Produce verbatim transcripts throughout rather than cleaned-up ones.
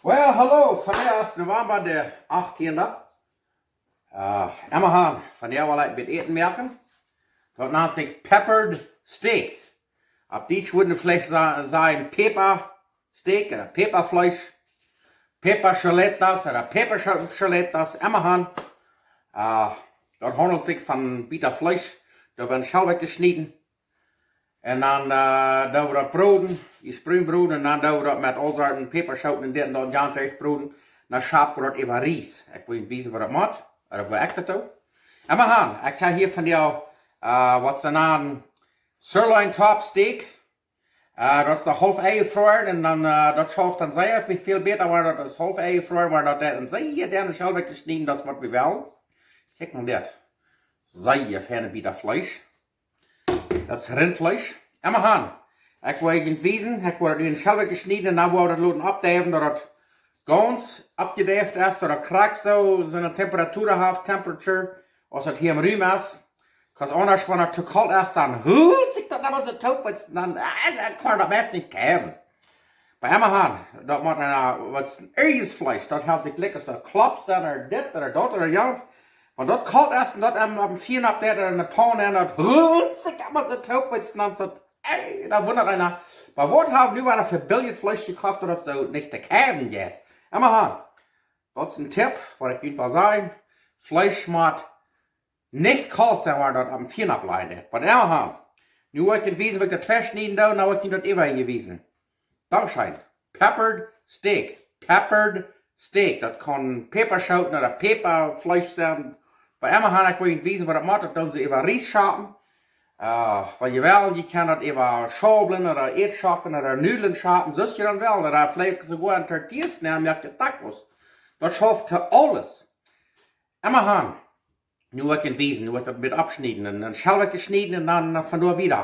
Well, hallo, vondoag es November de achttiende. Äh, emma han, vondoag well ekj waut äten moaken. Daut nant sikj peppered steak. Opp Dietsch wudd eena veleicht sa-, sajen Pepa steak ooda Pepafleesch. Pepa chuletas ooda Pepa chu-, chuletas, emma han. Äh, daut haundelt sikj von Bieet Fleesch. Daut woat schellwakj jeschnäden. Un dan, äh, doo wie daut broden, dee brun broden, un dan doo wie daut met aul Sorten Pepaschooten un dit un daut gaunz derch broden. Dan schaup wie daut äwa Ries. Ekj well junt wiesen woo daut mott, ooda woo ekj daut doo. Emma han, ekj hab hia vondoag, äh, waut see nanen sirloin top steak. Äh, daut es noch haulf enjefroaren un dan, äh, daut schauft dan sea, es väl bäta, wan daut es haulf enjefroaren, wan daut dan sea denn schellwakj jeschnäden, daut es waut wie wellen. Kjikj mol dit. Sea fein Bieet Fleesch. Daut es Rintfleesch. Emma han. Ekj well junt wiesen, ekj woa daut nu en schellwakj jeschnäden un dan woa wie daut loten oppdeiwen, daut daut gaunz oppjedeift es, daut daut krakjt soo, soone Temperatur haft, temperature, aus daut hia em Rum es. Kaus aundasch, wan daut too kolt es, dan hult sikj daut emma soo toop, wiels dan, äh, dan kaun daut meist nich keiwen. Bie emma han, daut mott eena, waut es een ieejnet Fleesch, daut helt sikj lekja, daut klopt, ooda dit, ooda daut, ooda jant. Wan daut kolt es un daut em, opp een Fia opp deit, ooda en de Paun, un daut hult sikj emma soo toop, wiels dan soo, ey, dan wundat eena, oba waut hab wie nu wada fa biljet Fleesch jekoft, daut daut soo nich to keiwen jeit? Emma han, daut es een Tipp, waut ekj junt well sajen. Fleesch mott nich kolt sennen, wan daut opp een Fia oppleien deit. Oba emma han. Nu woa ekj junt wiesen, woo ekj daut veschnieden doo, dan woa ekj junt daut äwa wiesen. Dankscheen. Peppered steak. Peppered steak. Daut kaun Pepaschooten ooda Pepafleesch sennen. Oba emma han, ekj well junt wiesen woo daut mott, daut doo wie äwa Ries schapen. Äh, wan jie wellen, jie kjennen daut äwa Schaublen ooda Ätschocken ooda Nudlen schapen, soo aus jie dan wellen. Ooda veleicht soogoa en Tortillas nämen, moakt jie Tacos. Daut schauft to aules. Emma han. Nu woa ekj junt wiesen, nu woa ekj daut met oppschnieden. Un dan schellwakj jeschnäden un dan, äh, von doa wieda.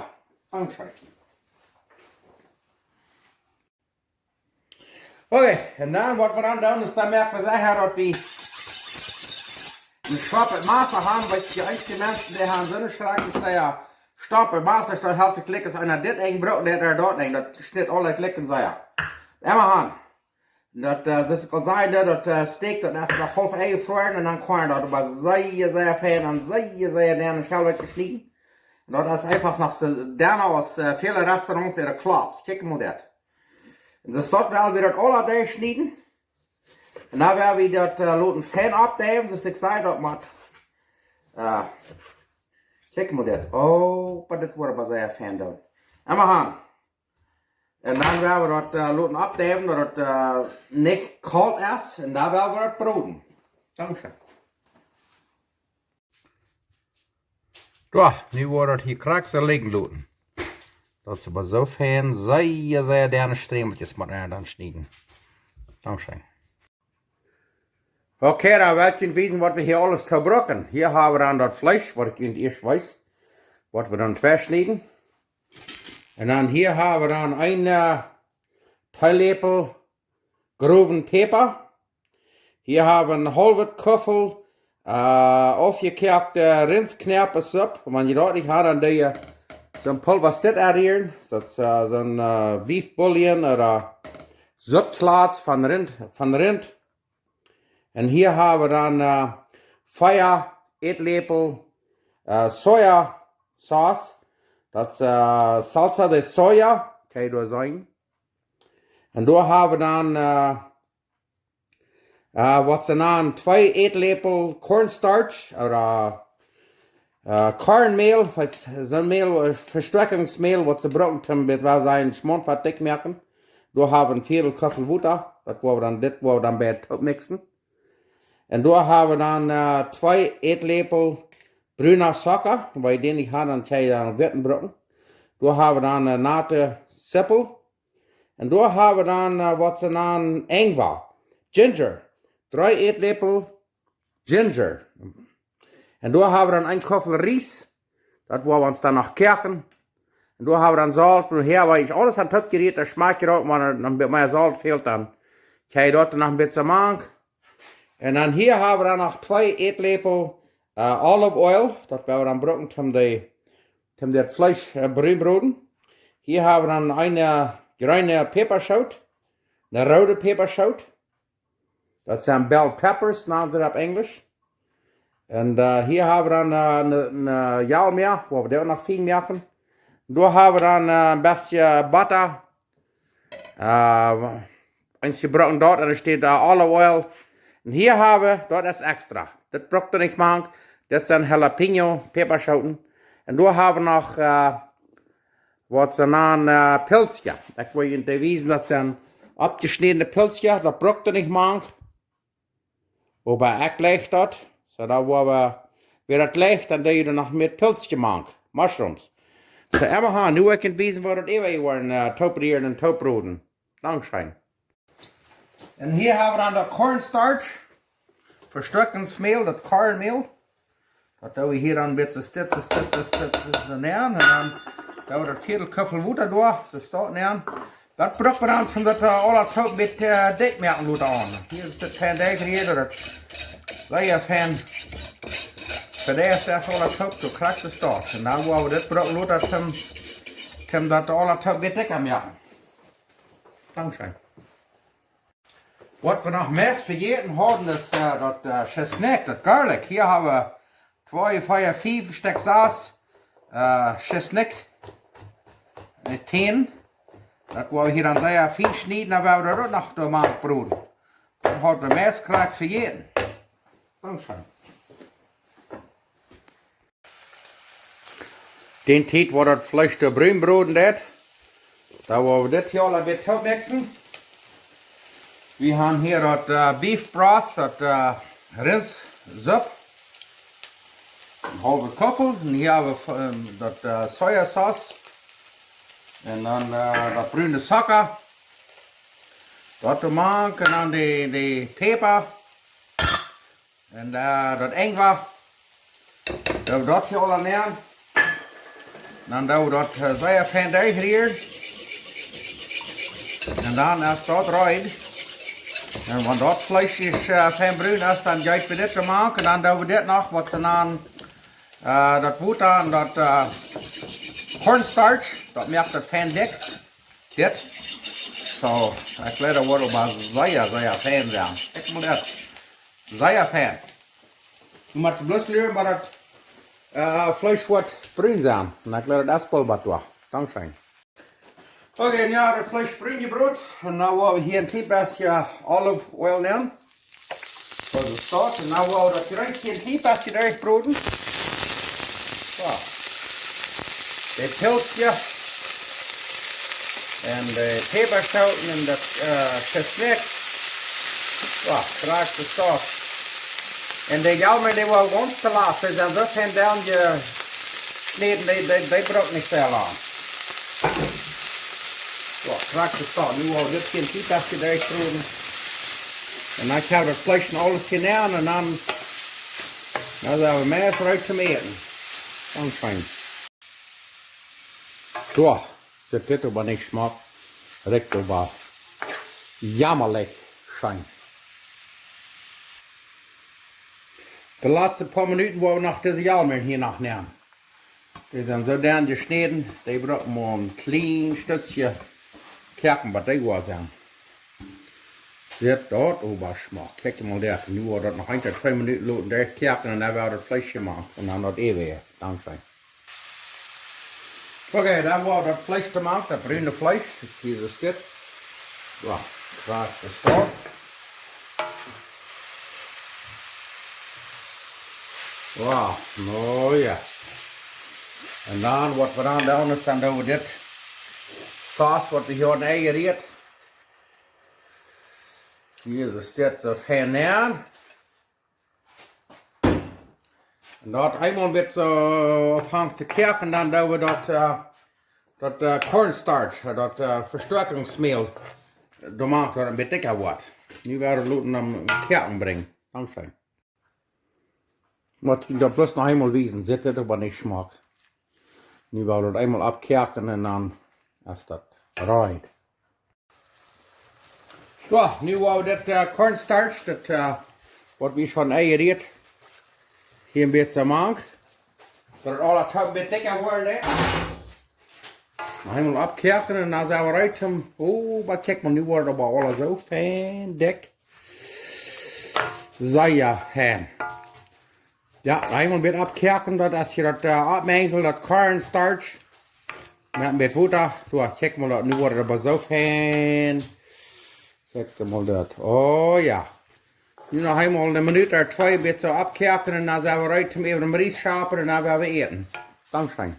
Dankscheen. Okay, un dan waut wie dan doonen, es dan moak wie secha daut wie een stoppet Massa han, wiels dee ieeschte Menschen, dee han soone schrakjlich sea stoppet Massa, daut helt sikj lekja aus eena dit enj brukt, daut ooda daut enj, daut schnit aule lekja sea. Emma han. Daut, äh, soo aus ekj aul säd, daut, äh, steak, daut es noch haulf enjefroaren un dan kaun daut oba sea, sea fein un sea, sea denn schellwakj jeschnäden. Un daut es eefach noch soo denn aus, äh, väle Restaurants äare Klops. Kjikj mol dit. Un soo woa wie daut aula derchschnieden. Un dan woa wie daut, äh, loten fein oppdeiwen, soo aus ekj säd, daut mott, äh, kjikj mol dit. Oh, oba dit woat oba sea fein dan. Emma han. Un dan woa wie daut, äh, loten oppdeiwen, daut daut, äh, nich kolt es. Un dan woa wie daut broden. Dankscheen. Jo, nu woa wie daut hia krakjt soo lijen loten. Daut es oba soo fein, sea, sea denne Strämelkjes mott eena dan schnieden. Dankscheen. Okay, dan well ekj junt wiesen waut wie hia aules to brucken. Hia hab wie dan daut Fleesch, waut ekj junt ieescht wees, waut wie dan veschnieden. Un dan hia hab wie dan een, äh, Teeläpel growen Päpa. Hia hab wie een haulwet Kuffel, äh, aufjekoakte Rintsknoapensupp. Wan jie daut nich han, dan doo jie soon Pulva dit aunrieren. Daut es, äh, soon, äh, Beef Bouillon ooda Suppklotz von Rint, von Rint. Un hia hab wie dan, äh, vea Ätläpel, äh, Sojasauce. Daut es, äh, Salsa de Soja. Kjenn jie doa seenen. Un doa hab wie dan, äh, äh, waut see nanen, twee Ätläpel Cornstarch ooda, äh, Kornmäl, waut soon Mäl, äh, Vestoakjungsmäl, waut see brucken, toom, waut wie sajen, Schmaunt waut dikj moaken. Doa hab wie een Viedel Kuffel Wota, daut woa wie dan, dit woa wie dan bie toop mixen. Un doa hab wie dan, äh, twee Ätläpel bruna Socka, wan jie dän nich han, dan kjenn jie dan witten brucken. Doa hab wie dan, äh, natte Sippel. Un doa hab wie dan, äh, waut see nanen Ingwer, Ginger. Dree Ätläpel Ginger. Un doa hab wie dan een Kuffel Ries. Daut woa wie ons dan noch koaken. Un doa hab wie dan Solt. Nohäa, wan ekj aules aun toop jerieet, dan schmakjt daut, wan noch een bät mea Solt fält, dan kjenn jie daut noch een bät mank. Un dan hia hab wie dan noch twee Ätläpel, äh, Olive Oil. Daut woa wie dan brucken, toom de, toom daut Fleesch, äh, brun broden. Hia hab wie dan eene, äh, jreene Päpaschoot, eene roode Päpaschoot. Daut sent bell peppers, nanen see daut opp Enjlisch. Un, äh, hia hab wie dan, äh, ne, ne Jalmäa, wua wie dee uk noch fein moaken. Doa hab wie dan, äh, een bät Botta. Äh, eent jebroaken doa, un doa steit, äh, olive oil. Un hia hab wie, daut es extra. Dit brukt eena nich mank. Dit sent jalapeño, Päpaschooten. Un doa hab wie noch, äh, waut see nanen, äh, Pilzkjes. Ekj well junt dee wiesen, daut sent oppjeschnädne Pilzkjes. Daut brukt eena nich mank. Oba ekj leew daut. Soo, dan woa wie, wäa daut leeft, dan doo jie noch met Pilzkjes mank. Mushrooms. Soo, emma han, nu ekj junt wiesen, woo daut äwa jeworden, äh, toop rieren un toop broden. Dankscheen. Un hia hab wie dan daut cornstarch. Vestoakjungsmäl, daut Kornmäl. Daut doo wie hia dan met soo stitze, stitze, stitze, stitze näan. Un dan doo wie daut Viedel Kuffel Wota doa, soo staut näan. Daut brukt wie dan, om daut, äh, aula toop met, äh, dikj moaken lota aun. Hia es daut fein derchjerieet, daut sea fein. Fa de ieeschte es aula toop, soo krakjt soo staut. Un dan woa wie dit bruken lota, om, om daut aula toop met dikja moaken. Dankscheen. Waut wie noch meist vejäten hauden, es, äh, daut, äh, Tschesnikj, daut Garlic. Hia hab wie twee, vea, fief Stekj, sas, äh, Tschesnikj, äh, Tänen. Daut woa wie hia dan sea fein schnieden, dan woa wie daut uk noch doa mank broden. Daut haud wie meist krakjt vejäten. Dankscheen. Dee Tiet woat daut Fleesch doa brun broden, daut. Dan woa wie dit hia aul een bät toop mixen. Wie han hia daut, äh, beef broth, daut, äh, Rintsupp. Een haulwe Kuffel. Un hia hab wie, ähm, daut, äh, Sojasauce. Un dan, äh, daut brune Zucka. Daut doa mank, un dan dee, dee Päpa. Un, äh, daut Enjwa. Doo wie daut hia aula näan. Dan doo wie daut, äh, sea fein derchrieren. Un dan es daut reed. Un wan daut Fleesch es, äh, fein brun es, dan jeit wie dit doa mank. Un dan doo wie dit noch, waut see nanen, äh, daut Wota un daut, äh, cornstarch. Daut moakt daut fein dikj. Dit. Soo, ekj jleew daut woat oba sea, sea fein sennen. Kjikj mol dit. Sea fein. Nu mott wie bloos luaren, bat daut, äh, Fleesch woat brun sennen. Un ekj jleew daut es boolt doa. Dankscheen. Okay, nu es daut Fleesch brun jebroden. Un nu woa wie hia een kjlien bät olive oil nämen. Soo, daut steit. Un nu woa wie daut Jreens hia een kjlien bät derchbroden. Soo. Dee Pilzkjes. Un dee Päpaschooten un daut, äh, Tschesnikj. Soo, krakjt soo. Un dee Jalmäa, dee woaren gaunz to lat. Dee sent soo fein down jeschnäden, dee, dee, dee bruken nich sea lang. Soo, krakjt soo. Nu woa wie dit hia een kjlien bät derchbroden. Un dan kjenn wie daut Fleesch un aules hia nämen un dan, dan sent wie meist reed toom äten. Dankscheen. Soo, sitt dit oba nich schmock. Rikjt oba jammalich scheen. De latste poa Minuten woa wie noch dise Jalmäa hia noch nämen. Dee sent soo down jeschnäden, dee bruken mau een kjlien Stekj koaken, waut dee woa sennen. Sitt daut oba schmock. Kjikj mol doa. Nu woa wie daut noch een, twee Minuten loten derchkoaken un dan woa wie daut Fleesch hia mank. Un dan daut äwaje. Dankscheen. Okay, dan woa wie daut Fleesch doa mank, daut brune Fleesch. Hia es dit. Soo, krakjt soo. Soo, nu jo. Un dan, waut wie dan doonen, es dan doo wie dit Saus, waut wie hia aunjerieet. Hia es dit soo fein näan. Un daut eemol met soo aunfangt to koaken, dan doo wie daut, äh, daut, äh, cornstarch, äh, daut, äh, Vestoakjungsmäl, doa mank daut een bät dikja woat. Nu woa wie loten aum Koaken brinjen. Dankscheen. Mott ekj daut bloos noch eemol wiesen, sitt dit oba nich schmock. Nu woa wie daut eemol oppkoaken un dan es daut reed. Soo, nu woa wie dit, äh, cornstarch, daut, äh, waut wie hia aunjerieet, hia een bät mank. Daut daut aules een bät dikja woat, nä? Noch eemol oppkoaken un dan sent wie reed toom, oh, oba kjikj mol, nu woat daut oba aules soo fein dikj. Sea fein. Jo, eemol met oppkoaken, daut es hia daut äh, Oppmengsel, daut cornstarch. Met een bät Wota. Doa, kjikj mol, daut nu woat daut oba soo fein. Kjikj mol daut. Oh jo. Nu noch eemol eene Minut ooda twee een bät soo oppkoaken un dan sent wie reed om äwa dän Ries to schapen un dan woa wie äten. Dankscheen.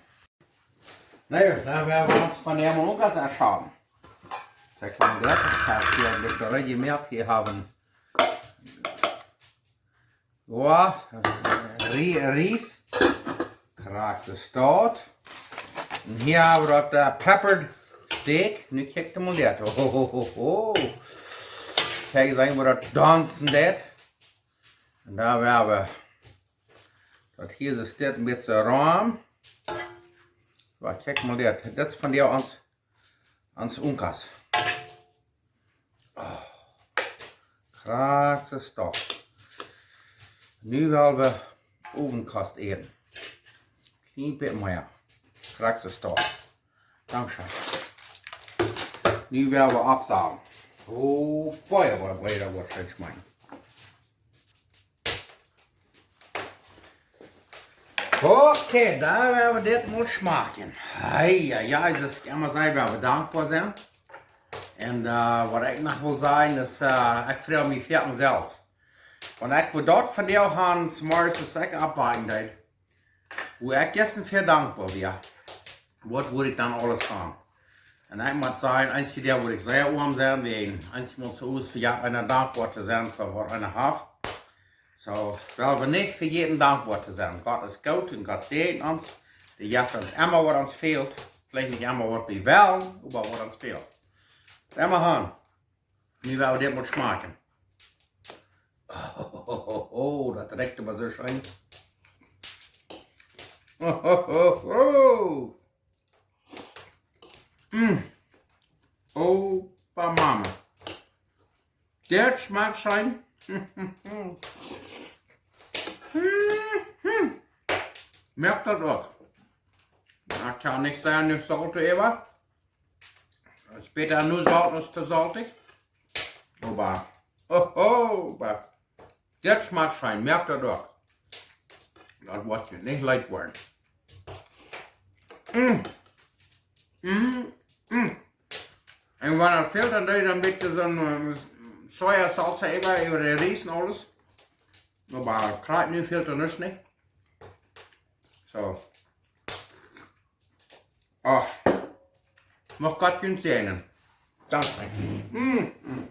Na jo, dan woa wie ons von dee Unkas enschapen. Kjikj mol daut. Ekj hab hia een bät reed jemoakt. Hia hab wie Jo, Rie-, Ries. Krakjt soo staut. Un hia hab wie daut äh, peppered steak. Nu kjikj mol dit. Ho, ho, ho, ho. Kjikj, seenen woo daut daunzen deit. Un dan woa wie daut hia soo steak een bät rom. Oba kjikj mol dit. Dit es von dee ons, ons Unkas. Oh, krakjt soo staut. Nu woa wie Owenkost äten. Kjlien bät mea. Krakjt soo staut. Dankscheen. Nu woa wie oppsaten. Oh, boy, boy, boy, daut woat scheen schmakjen. Okay, dan woa wie dit mol schmakjen. Hei, jo, jo, daut es emma sea, woa wie dankboa sennen. Un äh, waut ekj noch well sajen es, äh, ekj frei mie foaken selfst. Wan ekj wudd daut von dee han, morjes aus ekj oppwaken deed, woo ekj jistren fa dankboa wia, waut wudd ekj dan aules han? Un ekj mott sajen, eenje Doag wudd ekj sea oam sennen, wäajen eenjemol soo es, fa jo eena dankboa to sennen fa waut eena haft. Soo, woa wie nich vejäten dankboa to sennen. Gott es goot un Gott säajent ons. Dee jeft ons emma waut ons fält. Veleicht nich emma waut wie wellen, oba waut ons fält. Emma han. Nu woa wie dit mol schmakjen. Oh, oh, oh, oh, daut rikjt oba soo scheen. Oh, oh, oh, oh. Mm. Oba Mama. Dit schmakjt scheen. Moakt daut uk. Ekj kaun nich sajen, nich solt äwa. Es bäta nu solt aus to soltich. Oba, oh, oh, oba dit schmakjt scheen, moakt daut uk. Daut woat junt nich leet woaren. Mm. Mm. Mm. Un wan daut fält, dan doo ekj dan een bät soone äh, Sojasoße äwa, äwa dän Ries un aules. Oba krakjt nu fält doa nuscht nich. Soo. Oh. Mucht Gott junt säajnen. Dankscheen. Mm, mm.